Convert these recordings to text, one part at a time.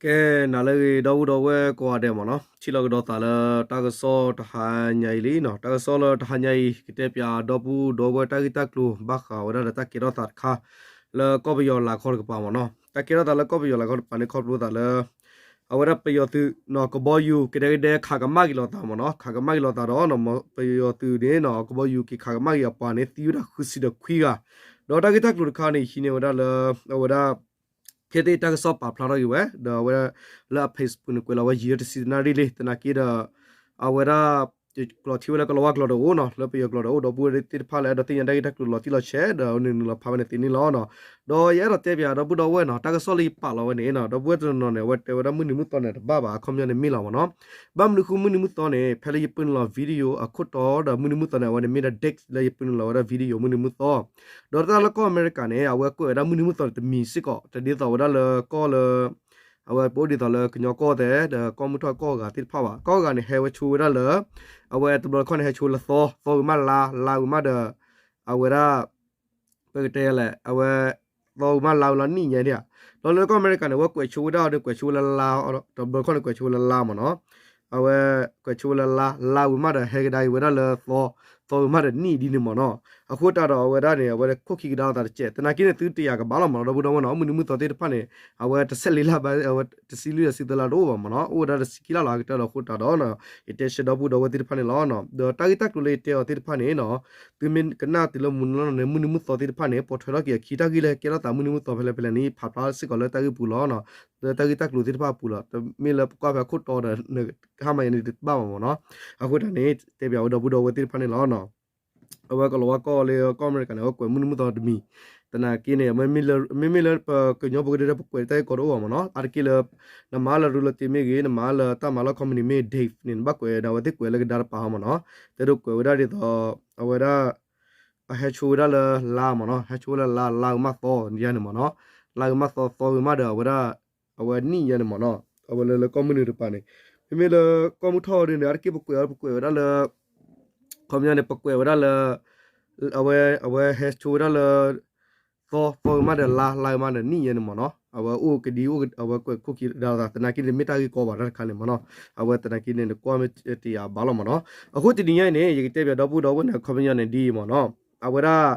ကဲ နၤလၢအဂ့ၤ ဒီပုၢ်ဒီဝဲၢ်ကိးဂၤဒဲးမ့ၢ်နီၤ, ထံၣ်လိာ်ကဒီးသးလၢတၢ်ကစီၣ်တဟါညါအံၤလံနီၤ. တၢ်ကစီၣ်လၢတဟါညါအံၤ ကတဲပၠးဒီပုၢ်ဒီဝဲၢ်တၢ်ဂ့ၢ်တၢ်ကျိၤ ဘၣ်ဃးဝဲဒၣ်ဒီးတၢ်ကဲထီၣ်သးတခါ လၢကီၢ်ပယီၤလၤခီတကပၤမ့ၢ်နီၤ. တၢ်ကဲထီၣ်သးလၢကီၢ်ပယီၤလၤခီတကပၤန့ၣ် ခီဖျိသးလၢ အဝဲဒၣ်ပယီၤသုးနီၤ ကဘီယူၤ ကဒဲကဒဲခးကမၣ်က့ၤလိာ်သးမ့ၢ်နီၤ, ခးကမၣ်က့ၤလိာ်သးဒီး ပယီၤသုးန့ၣ်နီၤ ကဘီယူၤက့ၤခးကမၣ်က့ၤအပှၤန့ၣ် သံဝဲဒၣ်ဃုဆံဒီးခွံဂၤ, ဒီးတၢ်ဂ့ၢ်တၢ်ကျိၤတခါန့ၣ် ဟံးန့ၢ်ဝဲဒၣ်လၢ အဝဲဒၣ် ခ့သ့ၣ်တၢ်ကစီၣ်ပာ်ဖျါထီၣ်က့ၤဝဲ ဒီးအဝဲဒၣ် လၢအ Facebook န့ၣ် ကွဲးလီၤဝဲယံာ်ဒီးတဆံတနၣ်ရံၣ်လံ, သနာ်က့ဒီး အဝဲဒၣ် ကျိးထံၣ်ဝဲလၢကလီၤဝါကျိာ်တအိၣ်နီၤ, လၢပယီၤကျိာ်တအိၣ်, ဒီပုၢ်ဝဲၢ်သ့ၣ်တဖၣ်လၢအဲၣ်ဒိးသ့ၣ်ညါတၢ်ဂ့ၢ်တၢ်ကျိၤလီၤတံၢ်လီၤဆဲး ဒီးနုာ်နုာ်လီၤဖးဝဲန့ၣ်သ့န့ၣ်လီၤနီၤ. ဒီးယအဲၣ်ဒိးတဲပၠးဒီပုၢ်ဒီဝဲၢ်နီၤ, တၢ်ကစီၣ်လၢယပာ်လီၤဝဲန့ၣ်နီၤ, ဒီပုၢ်ဝဲၢ်တနီၤနီၤန့ၣ် အဝဲတဲဝဲဒၣ်မုၢ်နံၤမုၢ်သီန့ၣ် တဘၣ်ဘၣ်, အခီပညီန့ၣ်မ့ၢ်လီၤမ့ၢ်နီၤ. ဘၣ်မနုၤဃိမုၢ်နံၤမုၢ်သီန့ၣ် ဖဲလၢယပှ့ၤနုာ်လီၤ video အခိၣ်တီဒီးမုၢ်နံၤမုၢ်သီန့ၣ် အဝဲန့ၣ်မ့ၢ်ဒၣ် date လၢယပှ့ၤနုာ်လီၤဝဲဒၣ် video မုၢ်နံၤမုၢ်သီ ဒီးတၢ်လၢကီၢ်အမဲရကၤန့ၣ် အဝဲကွဲးဝဲဒၣ်မုၢ်နံၤမုၢ်သီန့ၣ်တမံၤစ့ၢ်ကီး, တဒ်သိးဝဲဒၣ်လၢကီၢ်လၢ အဝဲပအိၣ်ဒ်သိးလၢကညီကီၢ်သဲး ဒီးကီၢ်မုၢ်ထီၣ်ကီၢ်အဂၤသ့ၣ်တဖၣ်ဘၣ်. ကီၢ်အဂၤန့ၣ် ဟဲဝဲဆိဝဲဒၣ်လၢ အဝဲတဘျီတခီၣ်န့ၣ် ဟဲဆိလၢသီ, သီဝံၤမးလါ, လါဝံၤမးဒီး အဝဲဒၣ် ပကတဲလဲၣ် အဝဲ သီဝံၤမးလါဝံၤလီၤနံၣ်ညါဒၣ်ဧါ. ဒီးလၢကီၢ်အမဲရကၤန့ၣ် အဝဲကွဲးဆိဝဲဒၣ်အီၤဒီး ကွဲးဆိဝဲလၢလါ, တဘျီတခီၣ်န့ၣ် ကွဲးဆိဝဲလၢလါမ့ၢ်နီၤ. အဝဲ ကွဲးဆိဝဲလၢလါ, လါဝံၤမးဒီး ဟဲကဒါက့ၤဝဲဒၣ်လၢသီ, သီဝံၤမးဒီးနံၣ်ဒ်န့ၣ်မ့ၢ်နီၤ. အဃိသတးဒီးအဝဲဒၣ်န့ၣ် အဝဲခိၣ်ခံကဒါအသးတစဲး, သနာ်က့န့ၣ် သုတယာ်ကဘၣ်လီၤမ့ၢ်နီၤ ဒီပုၢ်ဒီဝဲၢ်နီၤ, မုၢ်နံၤမုၢ်သီသ့ၣ်တဖၣ်န့ၣ် အဝဲတဆဲးလံလါဘၣ်, အဝဲတဆံလွံၢ်ဒီးဆံသၢလါတအိၣ်ဘၣ်မ့ၢ်နီၤ, အိၣ်ဝဲဒၣ်တဆံခံလါလီၤ အကတၢၢ်လီၤ. အဃိသတးဒီး ယတဲဆၢဒီပုၢ်ဒီဝဲၢ်သ့ၣ်တဖၣ်န့ၣ်လီၤ. ဒီးတၢ်ဂ့ၢ်တၢ်ကျိၤလၢယတဲအီၤသ့ၣ်တဖၣ်န့ၣ်နီၤ, သုမ့ၢ်ကနၣ်တုၤလၢမုၢ်နံၤလီၤန့ၣ် မုၢ်နံၤမုၢ်သီသ့ၣ်တဖၣ်န့ၣ် ပိာ်ထွဲထီၣ်က့ၤအခံ တၢ်ဂ့ၢ်လၢကဲထီၣ်သးမုၢ်နံၤမုၢ်သီဖဲလဲၣ်ဖဲလဲၣ်န့ၣ် ဖးဖျါစ့ၢ်ကီးလၢတၢ်ဂ့ၢ်ပူၤလီၤနီၤ, လၢတၢ်ဂ့ၢ်တၢ်ကျိၤသ့ၣ်တဖၣ်အပူၤလီၤ. တမ့ၢ်လၢပကွၢ်ဖဲအခိၣ်တီဒီး နဟါမၢ်ယၤန့ၣ်တဘၣ်ဘၣ်မ့ၢ်နီၤ. အဃိသတးန့ၣ် တဲပၠးဝဲဒီပုၢ်ဒီဝဲၢ်သ့ၣ်တဖၣ်န့ၣ်လီၤနီၤ. အဝဲကလီၤဝါကီၢ်လၢကီၢ်အမဲရကၤန့ၣ် အဝဲကွဲးမုၢ်နံၤမုၢ်သီတမံၤ, သနာ်က့န့ၣ် မ့မ့ၢ်လၢပကညီဖိကဒဲဒၣ် ပကွဲးတၢ်ဂ့ၢ်ကီတအိၣ်ဘၣ်မ့ၢ်နီၤ. အါတက့ၢ်လၢ နမၤလၢရူလၢတ့မ့ၢ်ဂ့ၤ, နမၤလၢတၢ်မၤလီၢ်ခီပနံၣ်မ့ၢ် date န့ၣ် နဘၣ်ကွဲးဒီး အဝဲသ့ၣ်ကွဲးလၢကဒါတပၤဟီမ့ၢ်နီၤ. တဲဒိးကွဲးဝဲဒၣ်ဒ်သိး အဝဲဒၣ် အဟဲဆိဝဲဒၣ်လၢလါမ့ၢ်နီၤ, ဟဲဆိဝဲလၢလါ, လါဂ့ၤမးသီယါန့ၣ်မ့ၢ်နီၤ, လါဂ့ၤမးသီ, သီဂ့ၤမးဒီး အဝဲဒၣ် အဝဲနံၣ်ယါန့ၣ်မ့ၢ်နီၤ. အဝဲလၢလၢကီၢ်မုၢ်နုာ်တပၤန့ၣ် မ့မ့ၢ်လၢကီၢ်မုၢ်ထီၣ်ဒ်န့ၣ် အါတက့ၢ်ပကွဲးအီၤ ပကွဲးဝဲဒၣ်လၢ ခီပညီန့ၣ် ပကွဲးဝဲဒၣ်လၢ အဝဲ အဝဲဟဲဆိဝဲဒၣ်လၢ သီ, သီဂ့ၤမးဒီးလါ, လါဂ့ၤမးဒီးနံၣ်ယါန့ၣ်မ့ၢ်နီၤ. အဝဲအိၣ်ကဒံအိၣ် အဝဲကွဲးခိၣ်ခံဒါလိာ်သး သနာ်က့န့ၣ် မ့ၢ်တၢ်ဂ့ၢ်ကီဘၣ်တၢ်တခါန့ၣ်မ့ၢ်နီၤ. အဝဲသနာ်က့န့ၣ် နကွၢ်မ့ၢ်တယာ်ဘၣ်လီၤမ့ၢ်နီၤ. အဃိတနံၤညါအံၤန့ၣ် ယကတဲပၠးဒီပုၢ်ဒီဝဲၢ်န့ၣ် ခီပညီန့ၣ်ဒ်အံၤမ့ၢ်နီၤ. အဝဲဒၣ်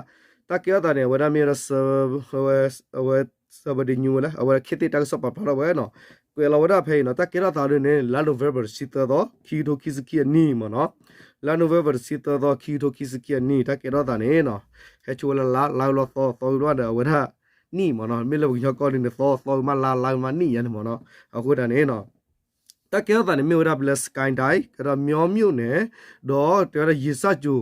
တၢ်ကဲထီၣ်သးန့ၣ် အဝဲဒၣ်မ့ၢ်ဝဲဒၣ် အဝဲ စၢဘဒံညူဝဲလဲၣ် အဝဲခ့သ့ၣ်တၢ်ကစီၣ်ပာ်ဖျါထီၣ်ဝဲနီၤ. ကွဲးလီၤဝဲဒၣ်ဖဲအံၤနီၤ တၢ်ကဲထီၣ်သးဒ်န့ၣ် လါ November တဆံသၢသီ ခံကထိခံဆံခံအနံၣ်မ့ၢ်နီၤ. လါ November တဆံသၢသီ ခံကထိခံဆံခံအနံၣ် တၢ်ကဲထီၣ်သးန့ၣ်နီၤ ဟဲဆိဝဲလၢလါ, လါဝံၤလီၤသီ, သီဝံၤလီၤဒီးအဝဲဒၣ်နံၣ်မ့ၢ်နီၤ. မ့ၢ်လၢပကညီကီၢ်ဒ်န့ၣ် သီ, သီဝံၤမးလါ, လါဝံၤမးနံၣ်ယါန့ၣ်မ့ၢ်နီၤ. အဃိတၢ်န့ၣ်နီၤ တၢ်ကဲထီၣ်သးန့ၣ် မ့ၢ်ဝဲဒၣ်ဖဲလၢ စကဲၣ်ဒဲၣ် ကဒီး မၠီၤမိၣ်န့ၣ် ဒီးတဲဝဲဒၣ် ရေစကြို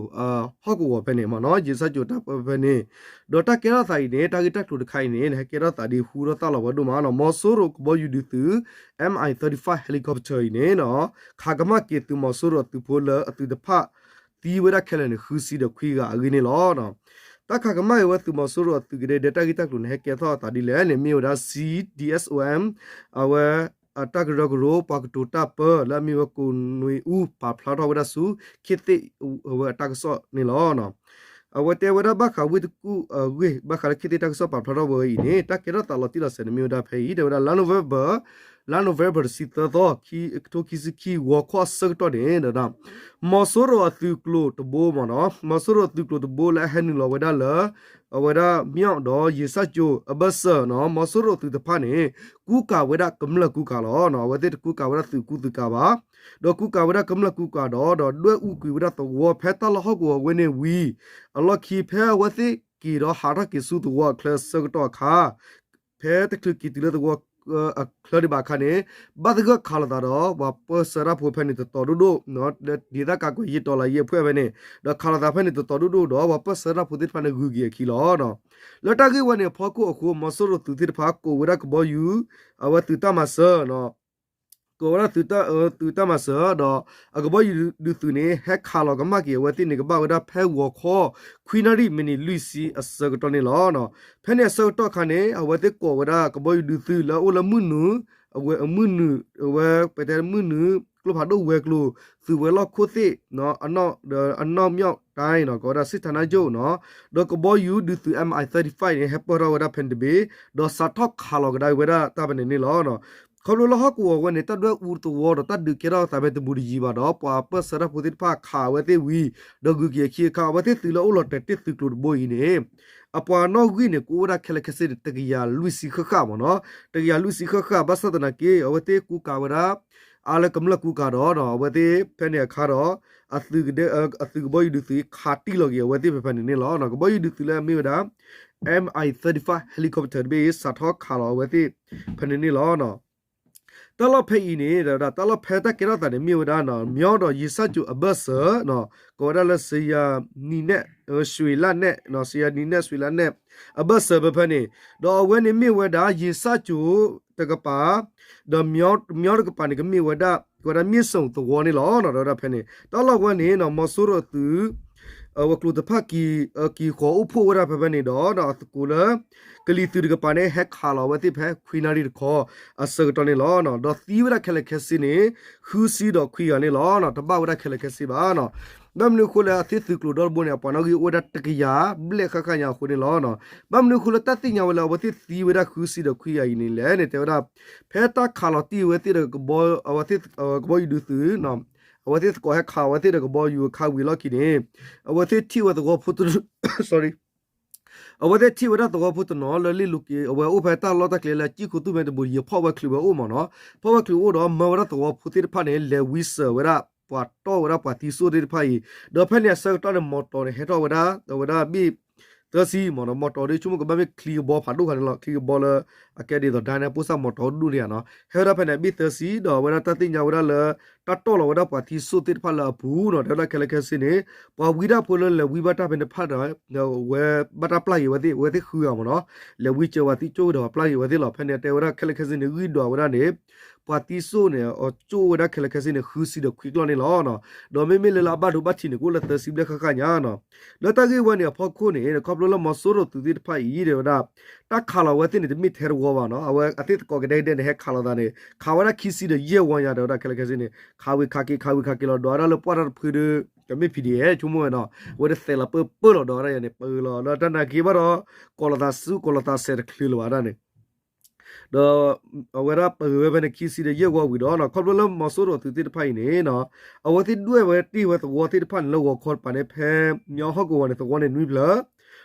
ဟီၣ်ကဝီၤဖဲန့ၣ်မ့ၢ်နီၤ, ရေစကြို တၢ်ပၢဖဲန့ၣ်, ဒီးတၢ်ကဲထီၣ်သးအံၤန့ၣ် တၢ်ဂ့ၢ်တၢ်ကျိၤတခါအံၤန့ၣ် ဟဲကဲထီၣ်သးဒ်ဟူထီၣ်သၣ်လီၤဝဲဒိၣ်မးနီၤ. မီၤစိရိၤကဘီယူၤဒုးသုး M I thirty-five helicopter အံၤန့ၣ်နီၤ ခးကမၣ်က့ၤသုးမီၤစိရိၤအသုးဖိလၢ အသုးတဖၣ်သံဝဲဒၣ်ခဲလၢာ်န့ၣ် ဃုဆံဒီးခွံဂၤအဂ့ၢ်န့ၣ်လီၤ. တၢ်ခးကမၣ်က့ၤဝဲသုးမီၤစိရိၤအသုးကဒဲဒဲ တၢ်ဂ့ၢ်တၢ်ကျိၤန့ၣ် ဟဲကဲထီၣ်အသးဒ်လဲၣ်န့ၣ် မ့ၢ်ဝဲဒၣ် C D S O M အဝဲ အတၢ်ကရၢကရိ ပှၤကတိၤတၢ်ပၢ လၢအမ့ၢ်ဝဲ ကိၣ်နွံအူ ပာ်ဖျါထီၣ်ဝဲဒၣ်ဆူ ခ့သ့ၣ်အဝဲအတၢ်ကစီၣ်န့ၣ်လီၤ. အဝဲတဲဝဲဒၣ်ဘၣ်ဃးဝ့ၢ်တကူၣ်အဂ့ၢ် ဘၣ်ဃးလၢခ့သ့ၣ်တၢ်ကစီၣ်ပာ်ဖျါထီၣ်ဝဲအံၤန့ၣ် တၢ်ကဲထီၣ်သးလီၤတံၢ်လီၤဆဲးန့ၣ်မ့ၢ်ဝဲဒၣ်ဖဲအံၤ တဲဝဲဒၣ် လါ November လါ November တဆံသၢသီ ခံကထိခံဆံခံ ဂီၤခီအဆၢကတီၢ်န့ၣ်ဒီး မီၤစိရိၤအသုးကျိၤတဘိမ့ၢ်နီၤ, မီၤစိရိၤအသုးကျိၤတဘိလၢအဟဲနုာ်လီၤဝဲဒၣ်လၢ အဝဲဒၣ် မၠီၣ်ဒီး ရေစကြို အဘၢၣ်စၢၤနီၤ, မီၤစိရိၤအသုးတဖၣ်န့ၣ် ကူကၤဝဲဒၣ်ကမျၢၢ်ကူကၤလီၤ. အဝဲသ့ၣ်တကူကၤဝဲဒၣ်သုးကူသုးကၤဘၣ်, ဒီးကူကၤဝဲဒၣ်ကမျၢၢ်ကူကၤဒီး ဒီးဒွဲၣ်အူကွံာ်ဝဲဒၣ်သဝီဖဲတၢ်လီၢ်ဟီၣ်ကဝီၤဝဲန့ၣ်ဝံၤ အလီၢ်ခံဖဲအဝဲသ့ၣ်က့ၤဒီးဟးထီၣ်က့ၤဆူသဝီအချၢအဆၢကတီၢ်အခါ ဖဲတချုးက့ၤတုၤလၢသဝီအချၢဒံးဘၣ်အခါန့ၣ် ဘၣ်သဂၢၢ်ခးလိာ်သးဒီး ပှၤပၢၢ်ဆၢတၢ်ဖိဖဲန့ၣ်တတီၤဒိၣ်ဒိၣ်, ဒသးကးကွဲးယံာ်တီၤလၢယံာ်အဖှဲၣ်ဖဲန့ၣ်, ဒီးခးလိာ်သးဖဲန့ၣ်တတီၤဒိၣ်ဒိၣ်ဒီး ပှၤပၢၢ်ဆၢတၢ်ဖိသ့ၣ်တဖၣ်န့ၣ်ဂုၤက့ၤအခံလီၤ. လၢတၢ်ဂ့ၢ်ဝဲန့ၣ်အဖီခိၣ်အဃိ မီၤစိရိၤသုးသ့ၣ်တဖၣ် ကိးဝဲဒၣ်ကဘီယူၤ အဝဲသုးတၢ်မၤစၢၤ ကိးဝဲဒၣ်သုးတၢ်မၤစၢၤဒီး အကဘီယူၤဒုးသုးန့ၣ် ဟဲခးလီၤကမၣ်က့ၤအဝဲသ့ၣ်န့ၣ် ကဘၣ်ဝဲဒၣ်ဖဲဂီၤခီ ခွံနၣ်ရံၣ်မံးနံးလွံၢ်ဆံအဆၢကတီၢ်န့ၣ်လီၤ. ဖဲန့ၣ်အဆၢကတီၢ်အခါန့ၣ် အဝဲသ့ၣ်ကိးဝဲဒၣ်ကဘီယူၤဒုးသုးလၢအအိၣ်လၢမုၢ်နုာ်, အဝဲမုၢ်နုာ်, အဝဲပတဲမုၢ်နုာ် ကျိဖးဒိၣ်ဝဲၤကျိၤ သုးဝဲၤလီၢ်ခိၣ်သ့ၣ် အနီၣ်မၠီၣ်တၢ်နီၤ ကိးဝဲဒၣ် စစ်ဌာနချုပ် နီၤ, ဒီးကဘီယူၤဒုးသုး M I thirty-five န့ၣ် ဟဲပၢၢ်ထီၣ်ဝဲဒၣ်ဖဲန့ၣ်တဘ့ၣ်, ဒီးစးထီၣ်ခးလီၤကဒါဝဲဒၣ်တၢ်ဖဲန့ၣ်န့ၣ်လီၤ. ခီဖျိလၢဟီၣ်ကဝီၤဝဲန့ၣ် တၢ်ဒွဲၣ်အူသဝီဒီးတၢ်ဒုးကဲထီၣ်အသးဖဲတဘူးတယံၤဘၣ်ဒီး ပှၤပၢၢ်ဆၢတၢ်ဖိသ့ၣ်တဖၣ်ခးအဝဲသ့ၣ်ဝံၤ ဒီးဂုၤက့ၤအခံအခါ အဝဲသ့ၣ်သုးလၢအိၣ်လီၤတဲာ်တ့ၢ်သုးကျိၤတဘိအံၤန့ၣ် အပှၤနီၣ်ဂံၢ်န့ၣ် ကအိၣ်ဝဲဒၣ်ခဲလၢာ်ခဲဆ့န့ၣ် တကယၤလွံၢ်ဆံဃၣ်ဃၣ်မ့ၢ်နီၤ, တကယၤလွံၢ်ဆံဃၣ်ဃၣ် ဘၣ်ဆၣ်သနာ်က့ အဝဲသ့ၣ်ကူကၤဝဲဒၣ် အါလၢကမျၢၢ်ကူကၤဒီး အဝဲသ့ၣ်ဖဲန့ၣ်အခါဒီး အသုးကဘီယူၤဒုးသုးခးတံၢ်လီၤက့ၤအဝဲသ့ၣ်ဖဲဖဲန့ၣ်န့ၣ်လီၤ. ကဘီယူၤဒုးသုးလၢအမ့ၢ်ဝဲဒၣ် M I thirty-five helicopter တဘ့ၣ် စးထီၣ်ခးလီၤအဝဲသ့ၣ်ဖဲန့ၣ်န့ၣ်လီၤ. တၢ်လီၢ်ဖဲအံၤန့ၣ် တၢ်လီၢ်ဖဲတၢ်ကဲထီၣ်သးန့ၣ် မ့ၢ်ဝဲဒၣ် မညီဒီးယ့ၣ်စၣ်ကၠိၤအဘၢၣ်စၢၤ ကိးဝဲဒၣ်လၢ စယၤနံနဲၣ် ရွှေလန်းန့ၣ် စယၤနံနဲၣ် ရွှေလန်းန့ၣ် အဘၢၣ်စၢၤဖဲဖဲန့ၣ် ဒီးအဝဲန့ၣ်မ့ၢ်ဝဲဒၣ် ယ့ၣ်စၣ်ကၠိၤတကပၤ ဒီးမညီတကပၤန့ၣ် ကမ့ၢ်ဝဲဒၣ် ကဝဲဒၣ်မြစ်ဆုံသဝီန့ၣ်လီၤ. ဒီးဝဲဒၣ်ဖဲန့ၣ် တၢ်လီၢ်ဝဲန့ၣ် မီၤစိရိၤသုး ဝဲၤကျိၤတဖၣ် က့ၤဃီၤအိၣ်ဖှိၣ်ဝဲဒၣ်ဖဲဖဲန့ၣ်ဒီး အသကိးလၢ ကလံၤသုးတကပၤန့ၣ် ဟဲခးလီၤအဝဲသ့ၣ်ဖဲ ခွံနၣ်ရံၣ်တခီ အဆၢကတီၢ်န့ၣ်လီၤ. ဒီးသံဝဲဒၣ်ခဲလၢာ်ခဲဆ့န့ၣ် ဃုဆံဒီးခွံဂၤန့ၣ်လီၤ. တဘၣ်ဝဲဒၣ်ခဲလၢာ်ခဲဆ့ဘၣ်. ဘၣ်မနုၤအဃိလၢအသ့ၣ်သုးကျိၤဒီတဘိန့ၣ် အပှၤနီၣ်ဂံၢ်အိၣ်ဝဲဒၣ်တကယၤဘျဲၣ်ဃၣ်ဃၣ်ညါအဃိန့ၣ်လီၤ. ဘၣ်မနုၤအဃိလၢတၢ်သ့ၣ်ညါဝဲလၢအဝဲသ့ၣ်သံဝဲဒၣ်ဃုဆံဒီးခွံဂၤအံၤန့ၣ်လဲၣ်န့ၣ် တဲဝဲဒၣ် ဖဲတၢ်ခးလီၤတံၢ်အဝဲသ့ၣ်ဒီး ကဘီယူၤဒုးသုး အဝဲသ့ၣ်သကိးဟဲခးအဝဲသ့ၣ်ဒီးကဘီယူၤအခါဝံၤလီၢ်ခံန့ၣ် အဝဲသ့ၣ်ထံၣ်ဝဲသဝီဖိ sorry အဝဲသ့ၣ်ထံၣ်ဝဲဒၣ်သဝီဖိတနီၤလၢလ့ၣ်လိၤက့ၤ အဝဲအိၣ်ဖဲတၢ်လီၢ်တၢ်ကျဲလၢအစံၣ်ခိသူၣ်မဲတဘူးတယံၤ ဖီၣ်ဝဲချုးဝဲအိၣ်မ့ၢ်နီၤ, ဖီၣ်ဝဲချုးအိၣ်ဒီးမၢဝဲဒၣ်သဝီဖိသ့ၣ်တဖၣ်န့ၣ် လဲၤဝံစၢၤဝဲဒၣ် ပှၤတီၢ်ဝဲဒၣ်ပှၤသံစိၣ်သ့ၣ်တဖၣ်အံၤ, ဒီးဖဲန့ၣ်အဆၢကတီၢ်န့ၣ် မီတီၤန့ၣ် ဟဲထီၣ်ဝဲဒၣ် အဝဲဒၣ်ဘ့ၣ် သၢဆံမ့ၢ်နီၤ, မီတီၤဒီးဆိကမိၣ်ကဘၣ်မ့ၢ်ချံကဘီဖးဒိၣ်ခါန့ၣ်လီၤ, ချံကဘီလၢ အကဲဒ်သိးဒၣ်န့ၣ် ပိၢ်စၢ်မီတီၤဒူၣ်န့ၣ်ဧါနီၤ, ဟဲဝဲဒၣ်ဖဲန့ၣ်အဘ့ၣ်သၢဆံ ဒီးအဝဲဒၣ်တၢ်သ့ၣ်ညါဝဲဒၣ်လၢ တၢ်တီၢ်လီၤဝဲဒၣ်ပှၤသံစိၣ်သ့ၣ်တဖၣ်လၢအပူၤနီၤ, တဲဝဲဒၣ်ခဲလၢာ်ခဲဆ့န့ၣ် ပှၤဝံဒၣ်ဖိလၢလဲၤဝံဘၣ်တၢ်ဖဲန့ၣ်တဖၣ်ဒီး ဝဲဘၣ်တၢ်ပျၢ်က့ၤဝဲသ့ၣ်, အဝဲသ့ၣ်ဃုဂၤမ့ၢ်နီၤ, လဲၤဝံစၢၤပှၤသံစိၣ်ဒီးပှၤပျၢ်က့ၤဝဲသ့ၣ်လီၤ. ဖဲန့ၣ်တဲဝဲဒၣ်ခဲလၢာ်ခဲဆ့န့ၣ် ဂံၢ်ဒွးဝဲဒၣ်န့ၣ် ပှၤသံစိၣ်န့ၣ် အစိၣ်ဝဲဒၣ်ခဲလၢာ်ခဲဆ့န့ၣ် ဃုဆံဒီးခွံကျီၢ်န့ၣ်လီၤ. ဒီးမ့မ့ၢ်လၢလၢအဘၣ်ဒိဘၣ်ထံးန့ၣ် ကအိၣ်လၢသၢဆံဘျဲၣ်ဃၣ်ဃၣ်ညါနီၤ. လၢတၢ်ဂ့ၢ်ဝဲန့ၣ်အဖီခိၣ်န့ၣ် ခီဖျိလၢမီၤစိရိၤသုးသ့ၣ်တဖၣ်အံၤ တဲဝဲဒၣ် တၢ်ခးလီၤဝဲသ့ၣ်န့ၣ် တမ့ၢ်ထဲတဝီဘၣ်နီၤ, အဝဲအသ့ၣ်သကိးကဒဲကဒဲန့ၣ် ဟဲခးလီၤသးန့ၣ် ခးဝဲဒၣ်ခံဆံဒီးယဲၢ်ဝီညါ တဲဝဲဒၣ်ခဲလၢာ်ခဲဆ့န့ၣ် ခးဝံၤခးက့ၤ ခးဝံၤခးက့ၤလီၤ, ဒွးဝဲဒၣ်လၢပှၢ်တၢ်တဖုဒီး တမ့ၢ် P D F ဆိကမိၣ်ဝဲနီၤ, အဝဲတသဲးလီၤပၢၢ်ပၢၢ်လီၤ ဒွးဝဲဒၣ်ယၤန့ၣ် ပၢၢ်လီၤ ဒီးတၢ်နာ်က့ဘၣ်ဒီး ကိးလီၤသးစု ကိးလီၤသးစဲးတချုးလၢၤဘၣ်ဒၣ်န့ၣ် ဒီးအဝဲဒၣ်ပၢၢ်ဝဲဖဲန့ၣ် ခံဆံဒီးယဲၢ်ဝီဝံၤဒီးနီၤ, ခီဖျိလၢမီၤစိရိၤသုးသ့ၣ်တဖၣ်အံၤန့ၣ်နီၤ, အဝဲသ့ၣ်ဒွဲၣ်ဝဲတ့ၢ်ဝဲသဝီသ့ၣ်တဖၣ်န့ၣ် လၢဂီၤခီတပၤန့ၣ် ဖဲမညီဟီၣ်ကဝီၤန့ၣ် သဝီန့ၣ်နွံဖျၢၣ်,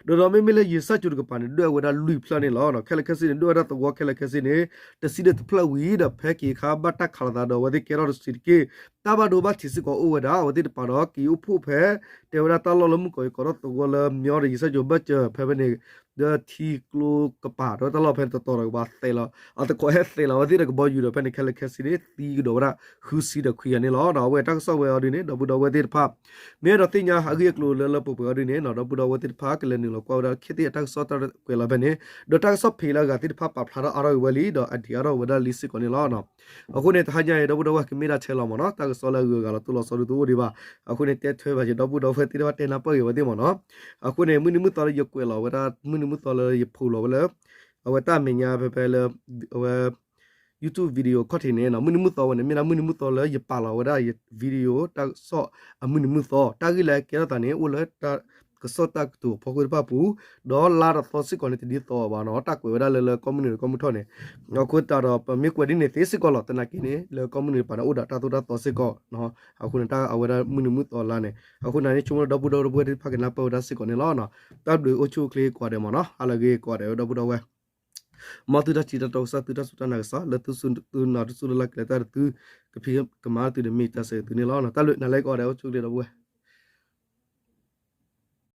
ဒီးဒီးမ့မ့ၢ်လၢယ့ၣ်စၣ်ကၠိၤတကပၤန့ၣ် ဒွဲၣ်ဝဲဒၣ်လွံၢ်ဖျၢၣ်န့ၣ်လီၤ. ခဲလၢာ်ခဲဆ့န့ၣ် ဒွဲၣ်ဝဲဒၣ်သဝီခဲလၢာ်ခဲဆ့န့ၣ် တဆံဒီးတဖျၢၣ်ဝံၤ ဒီးဖဲက့ၤအခါဘၣ်တၢ်ခးလီၤသးဒီးအဝဲသ့ၣ်ကဲထီၣ်တဆံးတက့ၢ်, တၢ်ဘၣ်ဒိဘၣ်ထံးစ့ၢ်ကီးအိၣ်ဝဲဒၣ် အဝဲသ့ၣ်တပၤဒီးက့ၤအိၣ်ဖှိၣ်ဖဲ တဲဝဲဒၣ်တၢ်လီၢ်လၢမုၣ်ကီၤအံၤကိးထီၣ်သဝီလၢမညီဒီးယ့ၣ်စၣ်ကၠိၤဘၢၣ်စၢၤဖဲဖဲန့ၣ် ဒီးထံကျိကပၤ ဒီးတၢ်လီၢ်ဖဲန့ၣ်တတီၤဒီးကဘၣ်သဲးလီၤ, အသကိးဟဲသဲးလီၤဝဲသ့ၣ်ဒီးကဘီယူၤဒီးဖဲန့ၣ်ခဲလၢာ်ခဲဆ့န့ၣ် သံကဒီးဝဲဒၣ်ဃုဆံဒီးခွံဂၤန့ၣ်လီၤ. ဒီးအဝဲတၢ်ကစီၣ်ဝဲအီၤဒ်န့ၣ် ဒီပုၢ်ဒီဝဲၢ်သ့ၣ်တဖၣ် မ့ၢ်အဲၣ်ဒိးသ့ၣ်ညါအဂ့ၢ်အကျိၤလၢလၢပှဲၤပှဲၤအီၤဒ်န့ၣ်နီၤ, ဒီပုၢ်ဒီဝဲၢ်သ့ၣ်တဖၣ် ကလဲၤနုာ်လီၤကွၢ်ဝဲဒၣ်ခ့သ့ၣ်အတၢ်ကစီၣ်တၢ်ကွဲးလီၤဖဲန့ၣ်, ဒီးတၢ်ကစီၣ်ဖံးလၢအဂၤသ့ၣ်တဖၣ်ပာ်ဖျါထီၣ်အါထီၣ်က့ၤဝဲလံ ဒီးအဒံးအါထီၣ်ဝဲဒၣ်လံစ့ၢ်ကီးန့ၣ်လီၤ. အဃိန့ၣ် တဟါညါအံၤ ဒီပုၢ်ဒီဝဲၢ်ကမ့ၢ်ဒၣ်ထဲလီၤမ့ၢ်နီၤ, တၢ်ကစီၣ်လၢအဂုၤအဂၤလီၤတိၢ်လီၤဆီဒုးတအိၣ်ဒံးဘၣ်. အဃိန့ၣ် တဲထွဲဘၣ်က့ၤဒီပုၢ်ဒီဝဲၢ်သ့ၣ်တဖၣ်တဲနၢ်ပၢၢ်က့ၤဝဲသ့ၣ်မ့ၢ်နီၤ. အဃိန့ၣ် မုၢ်နံၤမုၢ်သီလၢယကွဲးလီၤဝဲဒၣ် မုၢ်နံၤမုၢ်သီလၢယဖိးလီၤဝဲလၢ အဝဲတၢ်မဲာ်ညါဖဲဖဲလၢ အဝဲ YouTube video ခီၣ်ထံးန့ၣ်နီၤ, မုၢ်နံၤမုၢ်သီဝဲန့ၣ် မ့ၢ်ဒၣ်မုၢ်နံၤမုၢ်သီလၢယပာ်လီၤဝဲဒၣ်ယ video တၢ်ကစီၣ်အမုၢ်နံၤမုၢ်သီ, တၢ်ဂ့ၢ်လၢအကဲထီၣ်သးန့ၣ် အိၣ်လၢတၢ်ကစီၣ်တၢ်ကတိၤအဖီခိၣ်တဖၣ်ပူၤ, ဒီးလါဒီးသီစ့ၢ်ကီးန့ၣ် တဒ်သိးဘၣ်နီၤ, တၢ်ကွဲးဝဲဒၣ်လၢလၢကီၢ်မုၢ်နုာ်ဒီးကီၢ်မုၢ်ထီၣ်န့ၣ်, အဃိသတးဒီး ပမ့ၢ်ကွဲးဒ်န့ၣ်သ့စ့ၢ်ကီးလီၤ, သနာ်က့န့ၣ် လၢကီၢ်မုၢ်နုာ်တပၤန့ၣ် အိၣ်ဒီးတၢ်သိၣ်တၢ်သီစ့ၢ်ကီး, အဃိန့ၣ် တၢ်အဝဲဒၣ်မုၢ်နံၤမုၢ်သီလါန့ၣ်, အဃိန့ၣ် ဆိကမိၣ်လၢဒီပုၢ်ဒီဝဲၢ်သ့ၣ်တဖၣ်ကနၢ်ပၢၢ်ဝဲဒၣ်စ့ၢ်ကီးန့ၣ်လီၤ. တၢ်ဘျုးအိၣ်ဆူၣ်အိၣ်ချ့ကိးဂၤဒဲးမ့ၢ်နီၤ, ဟါလၢအဂ့ၤကိးဂၤဒဲး ဒီပုၢ်ဒီဝဲၢ် မ်သုတၢ်ထံၣ်တၢ်တီကစၢ် သုတၢ်စူၢ်တၢ်နာ်ကစၢ် လၢသုစူၢ်သုနာ်သုစူၢ်လၢ်လၢ်ကလဲၤတၢ်ဒီးသု ကဖံးကမၤသုဒီးမ့ၢ်တၢ်ဆၢသုန့ၣ်လီၤ. တၢ်ဘျုးနၤလၢကိးဂၤဒဲး အိၣ်ဆူၣ်အိၣ်ချ့ဒီပုၢ်ဝဲၢ်